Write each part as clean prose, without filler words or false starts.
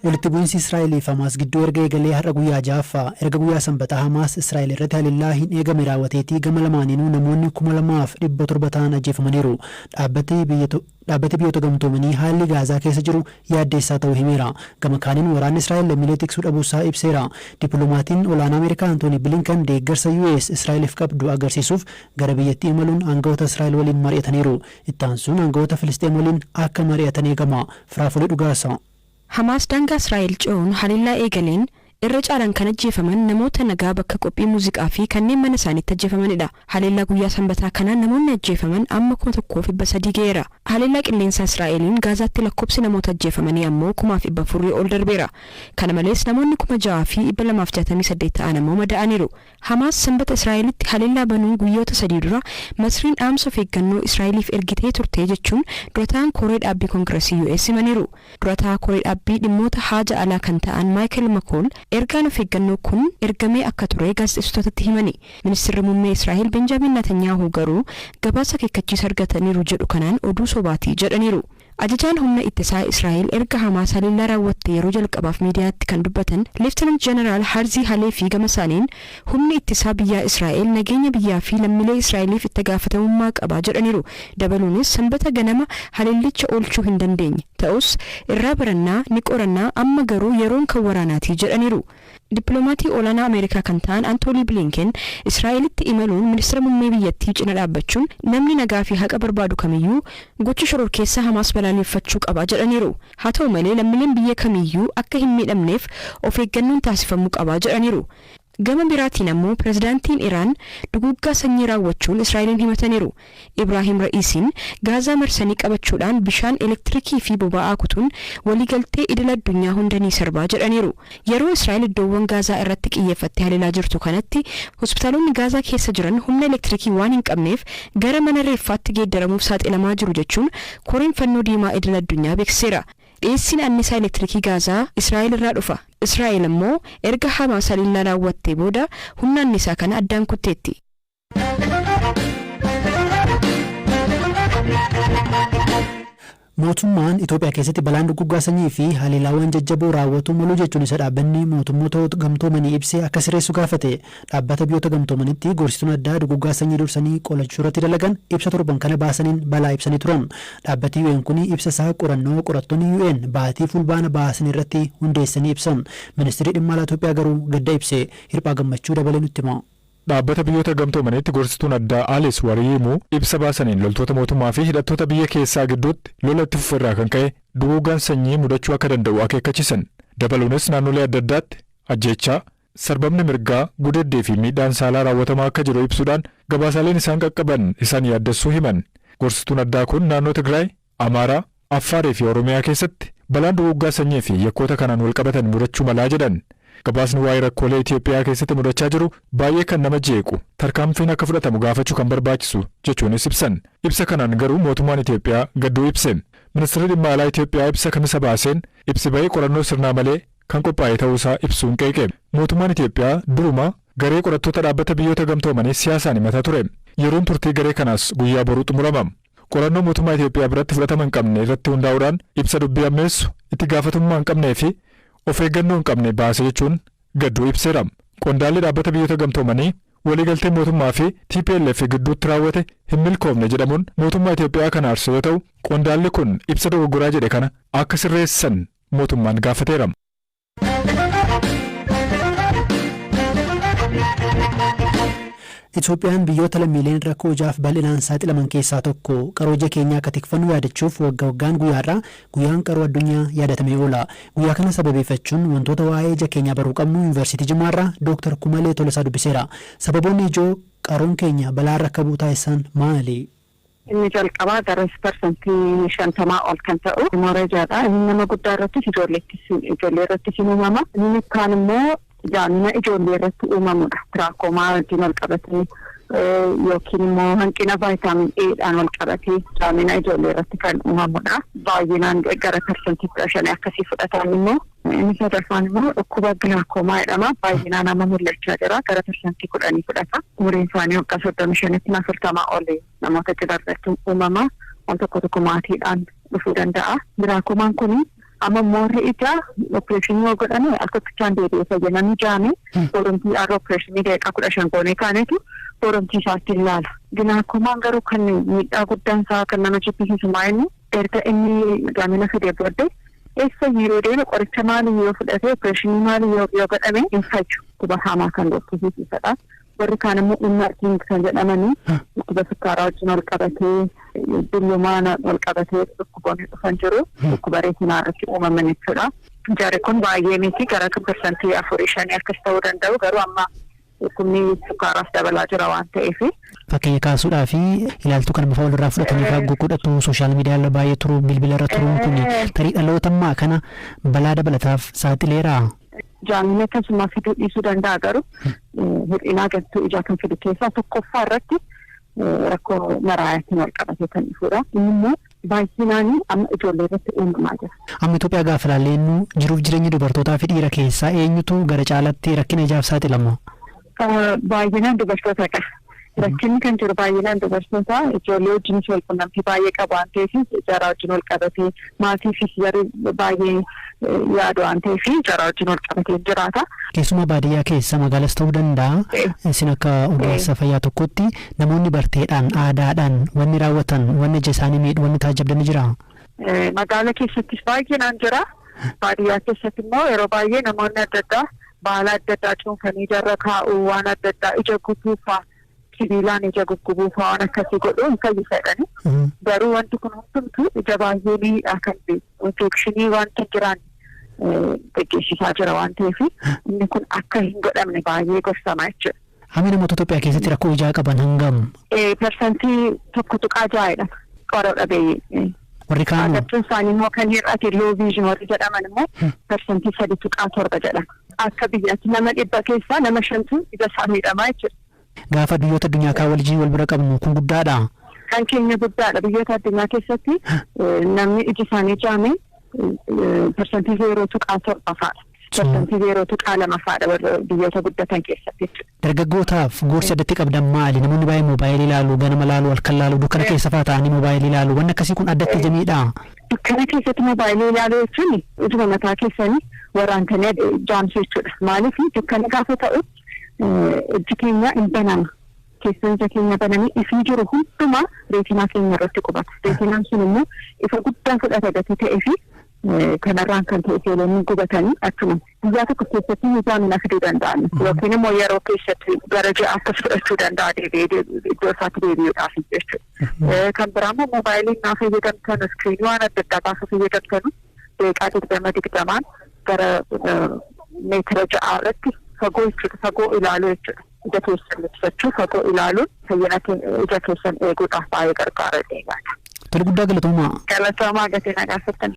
Walitti bu'iinsi Israa'elii fi Hamaas gidduu erga eegalee har'a guyyaa ja'affaa. Erga guyyaa Sanbataa Hamaas Israa'el irratti haleellaa hin eegame raawwateetii gama lamaaniinuu namoonni 2,700 ta'an ajjeefamaniiru. Dhaabbati Biyyoota Gamtoomanii haalli Gaazaa keessa jiru yaaddeessaa ta'uu himeera. Gama kaaniin waraanni Israa'el lammiilee tiksuu dhabuusaa ibseera. Dippiloomatiin olaanaa Ameerikaa Antoonii Bilinkan deeggarsa US Israa'eliif qabdu agarsiisuuf gara biyyattii imaluun aangawoota Israa'el waliin mari'ataniiru. Itti aansuun aangawoota Filisxeem waliin akka mari'atan eegama. Firaafolee Dhugaasa. Hamaas daangaa Israa'el ce'uun haleellaa eegaleen irra caalaan kan ajjeefaman namoota nagaa bakka qophii muuziqaa fi kanneen mana isaaniitti ajjeefamanidha. Haleellaa guyyaa Sanbataa kanaan namoonni ajjeefaman amma 1,300 ga'eera. Haleellaa qilleensaa Israa'eliin Gaazaatti lakkoofsi namoota ajjeefamanii ammoo 4,400 ol darbeera. Kana malees namoonni 6,268 ta'an ammoo madaa'aniiru. Hamaas Sanbata Israa'elitti haleellaa banuu guyyoota 3 dura Masriin dhaamsa of eeggannoo Israa'eliif ergitee turte jechuun dura taa'aan koree dhaabbii Koongiresii US himaniiru. Dura taa'aa koree dhaabbii dhimmoota haaja alaa kan ta'an Maayikel Makool ergaan of eeggannoo kun ergamee akka ture gaazexeessitootatti himani. Ministirri Muummee Israa'el Benjaamin Natanyaahuu garuu gabaasa akeekkachiisa argataniiru jedhu kanaan oduu sobaatii jedhaniiru. Ajajaan humna ittisaa Israa'el erga Hamaas haleellaa raawwatte yeroo jalqabaaf miidiyaatti kan dubbatan Leeftenant Jeneraal Harzii Haleefii gama isaaniin humni ittisaa biyyaa Israa'el nageenya biyyaa fi lammiilee Israa'eliif itti gaafatamummaa qaba jedhaniiru. Dabaluunis Sanbata ganama haleellicha oolchuu hin dandeenye. Ta'us irraa barannaa ni qorannaa, amma garuu yeroon kan waraanaati jedhaniiru. Dippiloomatii olaanaa Ameerikaa kan ta'an Antoonii Bilinken Israa'elitti imaluun ministira muummee biyyattii cina dhaabbachuun namni nagaa fi haqa barbaadu kamiyyuu gocha shororkeessaa Hamaas balaaleffachuu qaba jedhaniiru. Haa ta'u malee lammiileen biyya kamiyyuu akka hin miidhamneef of eeggannoon taasifamuu qaba jedhaniiru. Gama biraatiin ammoo pirezidaantiin Iraan duguuggaa sanyii raawwachuun Israa'eliin himataniiru. Ibraahim Ra'iisiin Gaazaa marsanii qabachuudhaan bishaan, elektirikii fi boba'aa kutuun waliigaltee idil addunyaa hunda ni sarbaa jedhaniiru. Yeroo Israa'el iddoowwan Gaazaa irratti xiyyeeffattee haleelaa jirtu kanatti hospitaalonni Gaazaa keessa jiran humna elektirikii waan hin qabneef gara mana reeffaatti geeddaramuuf saaxilamaa jiru jechuun koreen fannoo diimaa idil addunyaa beeksiseera. Dhiyeessiin annisaa elektirikii Gaazaa Israa'el irraa dhufa. Israa'el ammoo erga Hamaas haleellaa raawwattee booda humna annisaa kana addaan kutteetti. Mootummaan Itoophiyaa keessatti balaan duguuggaa sanyii fi haleellaawwan jajjaboo raawwatuu maluu jechuun isa dhaabbanni mootummoota gamtoomanii ibsee akka sirreessu gaafate. Dhaabbata Biyyoota Gamtoomanitti gorsituun addaa duguuggaa sanyii dursanii qolachuu irratti dalagan ibsa torban kana baasaniin balaa ibsanii turan. Dhaabbati UN kun ibsa isaa qorannoo qorattoonni UN baatii Fulbaana baasan irratti hundeessanii ibsan. Ministirri dhimma alaa Itoophiyaa garuu gadda ibse. Hirphaa Gammachuu dabalee nutti hima. Dhaabbata Biyyoota Gamtoomaniitti gorsituun addaa Alice Wariyimu ibsa baasaniin loltoota mootummaa fi hidhattoota biyya keessaa gidduutti lola itti fufe irraa kan ka'e duguuggaan sanyii mudachuu akka danda'u akeekkachiisan. Dabaluunis naannolee adda addaatti ajjeechaa, sarbamni mirgaa, gudeeddii fi miidhaan saalaa raawwatamaa akka jiru ibsuudhaan gabaasaaleen isaan qaqqaban isaan yaaddessuu himan. Gorsituun addaa kun naannoo Tigraay, Amaaraa, Affaarii fi Oromiyaa keessatti balaan duguuggaa sanyii fi yakkoota kanaan walqabatan mudachuu malaa jedhan. Gabaasni waa'ee rakkoolee Itoophiyaa keessatti mudachaa jiru baay'ee kan nama jeequ, tarkaanfiin akka fudhatamu gaafachuu kan barbaachisu jechuunis ibsan. Ibsa kanaan garuu mootummaan Itoophiyaa gadduu ibse. Ministirri dhimma alaa Itoophiyaa ibsa Kamisa baaseen ibsi ba'e qorannoo sirnaa malee kan qophaa'e ta'uusaa ibsuun qeeqe. Mootummaan Itoophiyaa duruma garee qorattoota Dhaabbata Biyyoota Gamtoomanii siyaasaan himataa ture. Yeroon turtii garee kanaas guyyaa boruu xumurama. Qorannoo mootummaa Itoophiyaa biratti fudhatama hin qabne irratti hundaa'uudhaan ibsa dubbii hammeessu, itti gaafatamummaa hin qabnee fi of eeggannoo hin qabne baase jechuun gadduu ibseera. Qondaalli Dhaabbata Biyyoota Gamtoomanii waliigalteen mootummaa fi tplf gidduutti raawwate hin milkoofne jedhamuun mootummaa Itoophiyaa kan aarse yoo ta'u, qondaalli kun ibsa dogoggoraa jedhe kana akka sirreessan mootummaan gaafateera. Itoophiyaan biyyoota lammiileen rakkoo ijaaf bal'inaan saaxilaman keessaa tokko. Qaroo ija keenyaa akka tikfannu yaadachuuf wagga waggaan guyyaa har'aa guyyaan qaroo addunyaa yaadatamee oola. Guyyaa kana sababeeffachuun wantoota waa'ee ija keenyaa baruu qabnu Yuunivarsiitii Jimmaarraa Dooktar Kumalee Tolasaa dubbiseera. Sababoonni ijoo qaroon keenya balaarra akka bu'u taasisan maali? Inni jalqabaa gara parsantii 50 ol kan ta'u hemorrhageadha. Inni nama guddaa irrattis ijoolleettis ijoollee irrattis ni uumama. Inni kaan immoo jaamina ijoollee irratti uumamudha. Tiraakomaa wajjin wal qabatee yookiin immoo hanqina vaayitaamin A dhaan wal qabatee jaamina ijoollee irratti kan uumamudha. Baay'inaan gara parsantii 15 akkasii fudhatan immoo. Inni sadaffaan immoo dhukkuba gilaakoomaa jedhama. Baay'inaan amma mul'achaa jira. Gara parsantii 10 fudhata. Umuriin isaanii waggaa 35tti 40 oli namoota jiran irratti uumama. Al tokko tokko maatiidhaan dhufuu danda'a. Gilaakoomaan kun Amma moorri ijaa opereeshinii yoo godhame al tokkichaan deebi'ee fayya. Namni jaame boromtii har'a opereeshinii daqiiqaa 15 goonee kaanetu boromtii isaatti ilaala. Gilaakoomaan garuu kan miidhaa guddaan isaa kan nama jibbisiisu maa inni erga inni jaamina fidee booddee eessa yeroo deeme qoricha maalii yoo fudhate, opereeshinii maalii yoo godhame hin fayyu. Dhukkuba hamaa kan dhukkubsiisadha. Warri kaan immoo emerging kan jedhamanii dhukkuba sukkaaraa wajjin wal qabatee, dullumaan wal qabatee dhukkuboonni dhufan jiru. Dhukkuba reetinaa irratti uumaman jechuudha. Jarri kun baay'ee miti, gara 4%, 5% akkas ta'uu danda'u, garuu amma dhukkubni sukkaaraas dabalaa jira waan ta'eef. Fakkeenya kaasuudhaa fi ilaaltuu kan bifa walirraa fudhatanii fa'aa godhatu, social media irra baay'ee turuu, bilbila irra turuun kun tarii dhaloota ammaa kana balaa dabalataaf saaxileeraa? Jaamina akkasuma fiduu dhiisuu danda'a, garuu hir'inaa agartuu ijaa kan fidu keessaa tokkoffaa irratti rakkoo maraayaatiin wal qabatee kan dhufudha. Inni immoo baay'inaan amma ijoollee irratti uumamaa jira. Amma Itoophiyaa gaafa ilaallu jiruuf jireenya dubartootaa fi dhiira keessaa eenyutu gara caalatti rakkina ijaaf saaxilama? Baay'inaan dubartootadha. Rakkinni kan jiru baay'inaan dubartoota, ijoollee wajjinis wal qunnamtii baay'ee qabu waan ta'eef, jaraa wajjin wal qabatee, maatiifis jarri baay'ee yaadu waan ta'eef, jaraa wajjin wal qabatee jiraata. Keessumaa baadiyyaa keessa, magaalas ta'uu danda'a. Isin akka ogeessa fayyaa tokkotti namoonni barteedhaan, aadaadhaan wanni raawwatan, wanni ija isaanii miidhu, wanni taajjabdan jira? Magaala keessattis baay'inaan jira. Baadiyyaa keessatti immoo yeroo baay'ee namoonni adda addaa baala adda addaa cuunfanii jarra kaa'uu, waan adda addaa ija gubuufaa, sibiilaan ija guggubuufaa, waan akkasii godhuu hin fayyisa jedhani. Garuu wanti kun hundumtuu ija baay'ee miidhaa kan infekshinii wanta jiraan geggeessisaa jira waan ta'eef, inni kun akka hin godhamne baay'ee gorsama jechuudha. Hammi namoota Itoophiyaa keessatti rakkoo ijaa qaban hangam? 1.6%dha. Qara dhabeeyyii. Warri kaan Agartuun isaanii immoo kan hir'ate, low vision warri jedhaman immoo 3.7% jedhama. Akka biyyaatti nama 100 keessaa nama shantu ija isaa miidhamaa jechuudha. Gaafa biyyoota addunyaa kaan waliin wal bira qabnu kun guddaadha. Kan keenya guddaadha. Biyyoota addunyaa keessatti namni iji isaanii jaame 0.7% fa'aadha. 0.2% fa'aadha warra biyyoota guddatan keessatti jechuudha. Dargaggootaaf gorsi addatti qabdan maali? Namoonni baay'een moobaayilii ilaalu, ganama ilaalu, halkan ilaalu, dukkana keessa fa'aa ta'anii moobaayilii ilaalu. Wanni akkasii kun addatti ija miidhaa? Dukkana keessatti moobaayilii ilaaluu jechuun ijuma mataa keessanii waraantanii jaamsuu jechuudha. Maaliif, dukkana gaafa ta'u ijji keenya hin banama. Keessan ija keenya banamee ifii jiru hundumaa reetinaa keenya irratti qubata. Reetinaan sun immoo ifa guddaa fudhata gatii ta'ee fi kanarraan kan ta'e seelonni gubatanii achuma guyyaa tokko keessatti jaamina fiduu danda'an, yookiin immoo yeroo keessatti gara ji'a akkas fudhachuu danda'a deebi'ee iddoo isaatti deebi'uudhaaf jechuudha. Kan biraa immoo moobaayiliin naa fayyadamtan, iskiriinii waan adda addaa gaafa fayyadamtanu daqiiqaa 20 20n gara meetira 6 irratti fagoo jechuudha, fagoo ilaaluu jechuudha. Ija keessan ibsachuu, fagoo ilaaluun fayyina ija keessan eeguudhaaf baay'ee gargaara deemaadha. Tole, guddaa galatoomaa. Galatoomaa, gatii na gaafattan.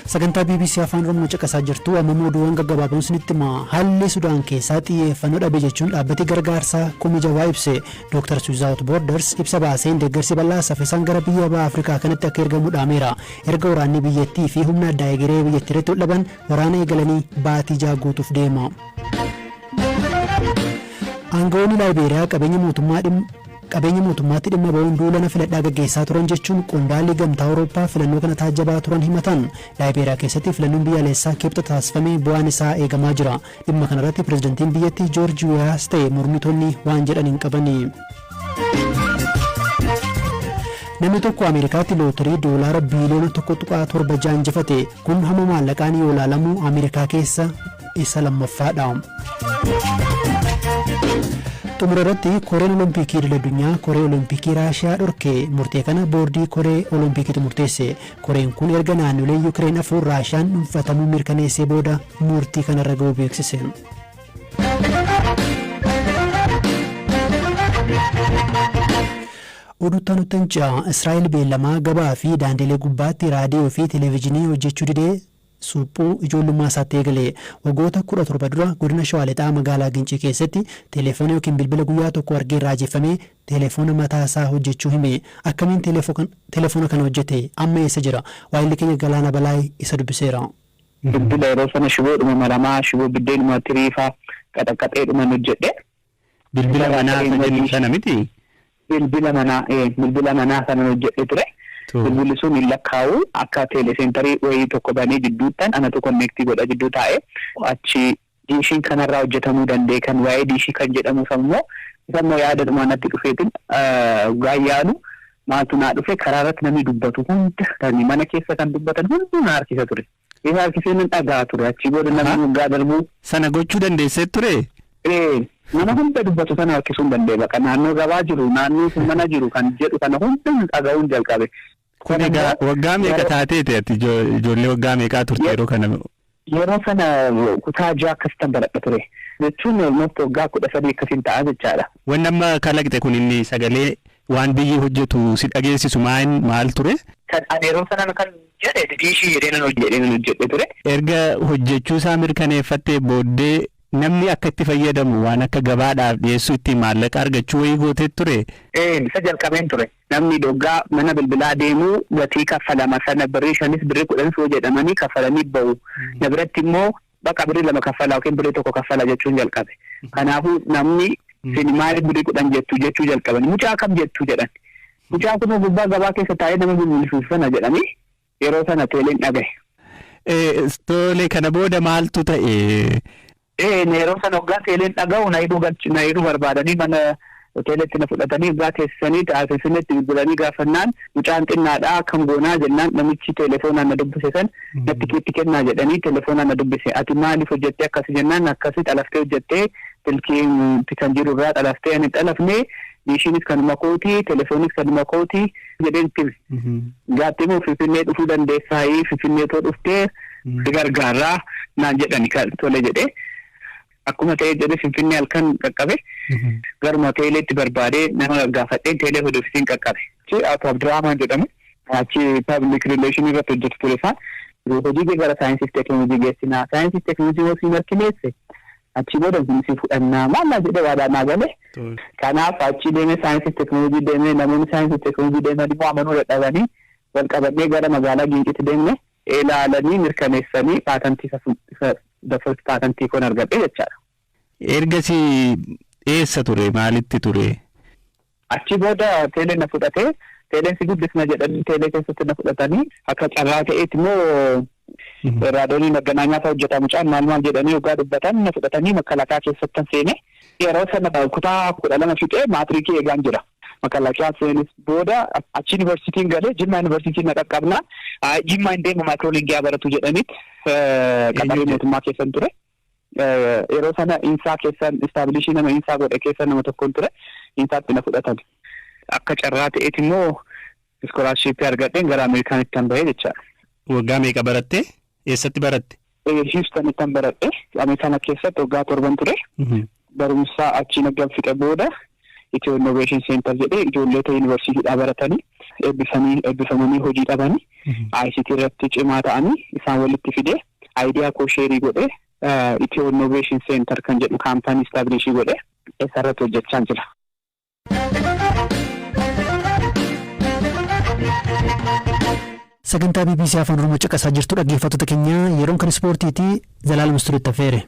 Sagantaa BBC Afaan Oromoo caqasaa jirtu. Amma oduuwwan gaggabaaboon isinitti hima. Haalli Sudaan keessaa xiyyeeffannoo dhabe jechuun dhaabbati gargaarsaa komii jabaa ibse. Doctors Without Borders ibsa baaseen deeggarsi bal'aa saffisaan gara biyya baha Afrikaa kanatti akka ergamu dhaameera. Erga waraanni biyyattii fi humna addaa egeree biyyattii irratti wal dhaban waraana eegalanii baatii 6 guutuuf deema. Aangawoonni Laayibeeriyaa qabeenya mootummaatti dhimma ba'uun duulana filadhaa gaggeessaa turan jechuun qondaalli Gamtaa Awurooppaa filannoo kana taajjabaa turan himatan. Laayibeeriyaa keessatti filannoon biyyaalessaa Kibxata taasifamee bu'aan isaa eegamaa jira. Dhimma kanarratti pirezidantiin biyyattii Joorji Wiyaas ta'e mormitoonni waan jedhan hin qabani. Namni tokko Ameerikaatti lootarii doolaara biiliyoona 1.76 injifate. Kun hamma maallaqaan yoo ilaalamu Ameerikaa keessa isa lammaffaadha. Xumura irratti, Koreen Olompikii idil addunyaa Koree Olompikii Raashiyaa dhorke. Murtee kana boordii Koree Olompikiitu murteesse. Koreen kun erga naannolee Yukireen afur Raashiyaan dhuunfatamuu mirkaneessee booda murtii kanarra ga'uu beeksise. Oduu nutti. Israa'el beellamaa gabaa fi daandilee gubbaatti raadiyoo fi televezyiinii hojjechuu didee suphuu ijoollummaa isaatti eegale. Waggoota 17 dura godina Shawaa Lixaa magaalaa Gincii keessatti teleefoona yookiin bilbila guyyaa tokko argee raajeffamee teleefoona mataa isaa hojjechuu hime. Akkamiin teleefoona kana hojjete? Amma eessa jira? Waayilli keenya Galaana Balaay isa dubbiseera. Bilbila yeroo sana shiboodhuma maramaa, shiboo biddeenuma tiriifaa qaxaqqaxeedhuma hojjedhe. Bilbila banaa isa jennu sana miti? Bilbila manaa sanan hojjedhe ture. Bilbilli sun hin lakkaa'u, akka telecenter wayii tokko banee jidduuttan anatu connect godha jidduu taa'e. Achi diishiin kanarraa hojjetamuu danda'e. Kan waa'ee diishii kan jedhamu immoo, isammoo yaada dhumaa natti dhufeetin gaayyaalu maaltu naa dhufe, karaa irratti namni dubbatu hunda, kan mana keessa kan dubbatan hunduu na harkisa ture. Isa harkisee nan dhagaa ture. Achi booda namni waggaa darbuu. Sana gochuu dandeessee ture? Nama hunda dubbatu sana harkisuu hin danda'e. Bakka naannoo gabaa jiru, naannoo sun mana jiru kan jedhu kana hunda dhaga'uun jalqabe. Kun egaa waggaa meeqa taateeti ati? Ijoollee waggaa meeqaa turte yeroo kana? Yeroo sana kutaa 6 akkasittan baradha ture. Jechuun almost waggaa 13 akkasiin ta'a jechaadha. Wanni amma kalaqxe kun, inni sagalee waan biyyi hojjetu si dhageessisu, maal ture? Kan ani yeroo sana kan jedhe diishii jedhee nan hojjedhe ture. Erga hojjechuu isaa mirkaneeffattee booddee namni akka itti fayyadamu, waan akka gabaadhaaf dhiyeessuu, ittiin maallaqa argachuu wayii gootee ture? Isa jalqabeen ture. Namni doggaa mana bilbilaa deemuu gatii kaffalama sana birrii 5s birrii 10s yoo jedhamanii kaffalanii bahu. Na biratti immoo bakka birrii 2 kaffalaa yookiin birrii 1 kaffalaa jechuun jalqabe. Kanaafuu namni "Isin maaliif birrii 10 jettu?" jechuu jalqaban. "Mucaa kam jettu?" jedhan. "Mucaa kun gubbaa gabaa keessa taa'ee nama bilbilsiisu sana" jedhanii, yeroo sana teeleen dhagahe. Tole, kana booda maaltu ta'e? Yeroo sana waggaa teeleen dhaga'u na hidhuu barbaadanii mana hoteelatti na fudhatanii, waggaa teessisanii taasisanitti bilbilanii gaafannaan, "Mucaan xinnaadhaa, akkam goonaa?" jennaan, namichi telefoonaan na dubbise san "Natti keetti kennaa" jedhanii telefoonaan na dubbise. "Ati maaliif hojjettee akkasi?" jennaan, "Akkasi xalaftee hojjettee, silkii kan jiru irraa xalaftee, ani xalafnee, diishiinis kanuma kooti, telefoonis kanuma kooti" jedheen itti hime. Gaatti immoo "Finfinnee dhufuu dandeessaayii, Finfinnee too dhuftee si gargaarraa" naan jedhani. Kan tole jedhee, akkuma ta'e jedhee Finfinnee halkan qaqqabe, garuma teeleetti barbaadee nama gaafadheen teelee hodofisiin qaqqabe. Ato Abdirahman jedhamu, achi public relation irratti hojjetu ture isaan. "Hojii kee gara saayinsiif teekinooloojii geessinaa, saayinsiif teekinooloojii yoo sii mirkaneesse, achi booda si fudhannaa" maal jedhee waadaa naa gale. Kanaaf achi deemee saayinsiif teekinooloojii deemee, namoonni saayinsiif teekinooloojii deeman immoo amanuu dadhabanii, wal qabannee gara magaalaa Giincitti deemne, ilaalanii mirkaneessanii paatantii, isa paatantii koon argadhe jechaadha. Ergasii eessa ture? Maalitti ture? Achi booda teelee na fudhatee, teeleen si guddisna jedhanii teelee keessatti na fudhatanii, akka carraa ta'eeti immoo raadoonii maganaanyaa fa'aa hojjetaa mucaan maal maal jedhanii waggaa dubbatan, na fudhatanii makalaakaa keessatti seene. Yeroo sana kutaa 12 fixee maatirikii eegaan jira. Makalaakaa seenis booda achi yuunivarsiitiin galee, Jimmaa Yuunivarsiitiin na qaqqabnaan, "Jimmaa hin deemu, microlinguaa baratu" jedhaniit qaxaree mootummaa keessan ture. Yeroo sana Insaa keessan establish nama Insaa godhe keessa nama tokkoon ture. Insaatti na fudhatan. Akka carraa ta'eeti immoo scholarship argadheen gara Ameerikaanitti kan bahee jechaadha. Waggaa meeqa baratte? Eessatti baratte? Houstonitti kan baradhe. Ameerikaana keessatti waggaa 7n ture. Barumsa achi naggan fixe booda Ethio Innovation Center jedhee ijoollota yuunivarsiitiidhaa baratanii eebbifamanii eebbifamanii hojii dhabanii ICT irratti cimaa ta'anii isaan walitti fidee, idea koo share godhee, Ethio Innovation Center kan jedhu company establish godhee isarratti hojjechaa jira. Sagantaa BBC Afaan Oromoo caqasaa jirtu, dhaggeeffattoota keenya. Yeroon kan ispoortiiti, Zalaalam Istuudiyotti affeere.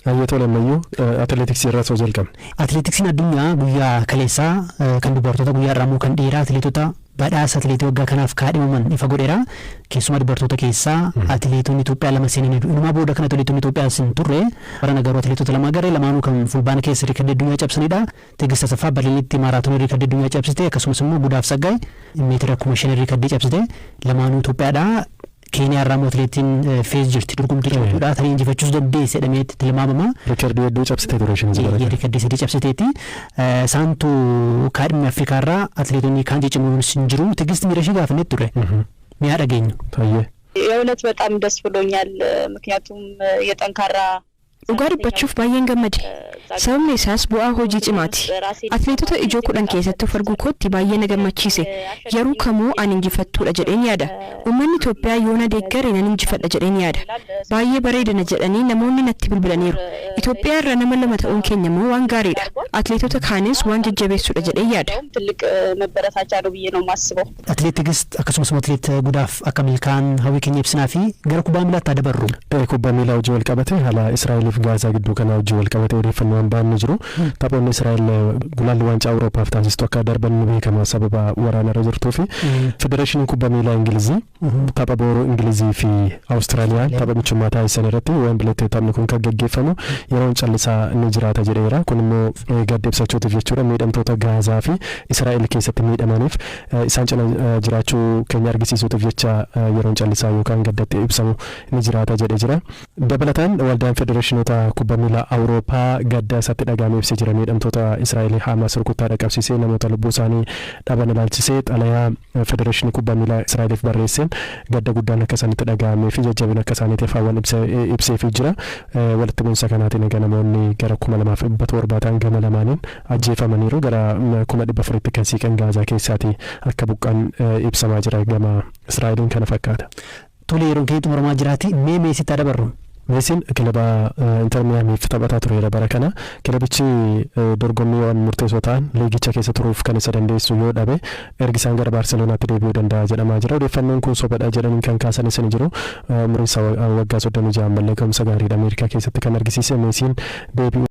Hayyee, tole, ammayyuu atileetiksii irraa osoo jalqabne. Atileetiksiin addunyaa guyyaa kaleessaa kan dubartoota, guyyaa irraa immoo kan dhiiraa, atileetota badhaasa atileetii waggaa kanaaf kaadhimaman ifa godheera. Keessumaa dubartoota keessaa atileetonni Itoophiyaa lama seenaniiru. Inumaa booda kan atileetonni Itoophiyaa sin turre, barana garuu atileetota lama agarre. Lamaanuu kan fulbaana keessa riikardii addunyaa cabsanidha. Tigist Asaffaa Berliinitti maaraatoonii riikardii addunyaa cabsite, akkasumas immoo Gudaaf Tsaggaay meetira 5000 riikardii cabsite. Lamaanuu Itoophiyaadha. Keeniyaa irraa immoo atileetiin Feez jirti, dorgomtuu cimtuudha. Tarii injifachuus dandeesse jedhamee tilmaamama. Riikardii hedduu cabsitee ture isheen bara kana. Riikardii sadii cabsiteeti. Isaantu kaadhimni Afrikaa irraa, atileetonni kaan ciccimoonis hin jiru. Tigist miira ishee gaafannee ture. Mi'a dhageenyu. Hayyee. የእውነት በጣም ደስ ብሎኛል። ምክንያቱም የጠንካራ Dhugaa dubbachuuf baay'een gammade. Sababni isaas bu'aa hojii cimaati. Atileetota ijoo 10 keessatti of arguu kootti baay'ee na gammachiise. Yeroo kamuu ani injifattuudha jedheen yaada. Uummanni Itoophiyaa yoo na deeggare nan injifadha jedheen yaada. Baay'ee bareedana jedhanii namoonni natti bilbilaniiru. Itoophiyaa irra nama lama ta'uun keenya immoo waan gaariidha. Atileetota kaanis waan jajjabeessuudha jedheen yaada. ትልቅ መበረታቻ ነው ብዬ ነው የማስበው። Atileet Tigist akkasumas immoo atileet Gudaaf akka milkaa'an hawwii keenya ibsinaa fi gara kubbaa miilaatti haa dabarru. Kubbaa miilaa hojii wal qabate haala Israa'elii Israa'eliif Gaazaa gidduu kanaa wajjin wal qabatee odeeffannoo waan ba'an ni jiru. Taphoonni Israa'el gulaalli waancaa Awuroopaaf taasistu akka darban ni beekama sababa waraana irra jirtuu fi Federeeshiniin Kubbaa Miilaa Ingilizii tapha booruu Ingilizii fi Awustiraaliyaan tapha michummaa taasisan irratti Wembileetti taphni kun kan gaggeeffamu yeroon callisaa ni jiraata jedheera. Kun immoo gadda ibsachuutiif jechuudha miidhamtoota Gaazaa fi Israa'el keessatti miidhamaniif isaan cina jiraachuu keenya argisiisuutiif jecha yeroon callisaa yookaan gaddatti ibsamu ni jiraata jedhee jira. Dabalataan waldaan federeeshinoota kubba miilaa Awurooppaa gadda isatti dhaga'ame ibsee jira. Miidhamtoota Israa'el Haamaas rukuttaa dhaqqabsiisee namoota lubbuu isaanii dhaban ilaalchisee xalayaa federeeshinii kubba miilaa Israa'eliif barreesseen gadda guddaan akka isaanitti dhaga'amee fi jajjabina akka isaaniitiif hawwan ibseefii jira. Walitti bu'insa kanaatiin egaa namoonni gara 2,700 ta'an gama lamaaniin ajjeefamaniiru. Gara 400,000tti kan siiqan Gaazaa keessaatii akka buqqa'an ibsamaa jira gama Israa'eliin kana fakkaata. Tole, yeroon keenya xumuramaa jiraati, mee Meesitti haa dabarru. Meesiin kilaba Inter Miyaamiif taphataa tureera bara kana. Kilabichi dorgommiiwwan murteessoo ta'an liigicha keessa turuuf kan isa dandeessu yoo dhabe ergisaan gara Baarseloonaatti deebi'uu danda'a jedhamaa jira. Odeeffannoon kun sobadha jedhanii kan kaasanis ni jiru. Umriin isaa waggaa 36 ammallee ga'umsa gaariidha Ameerikaa keessatti kan argisiise Meesiin deebi'uu.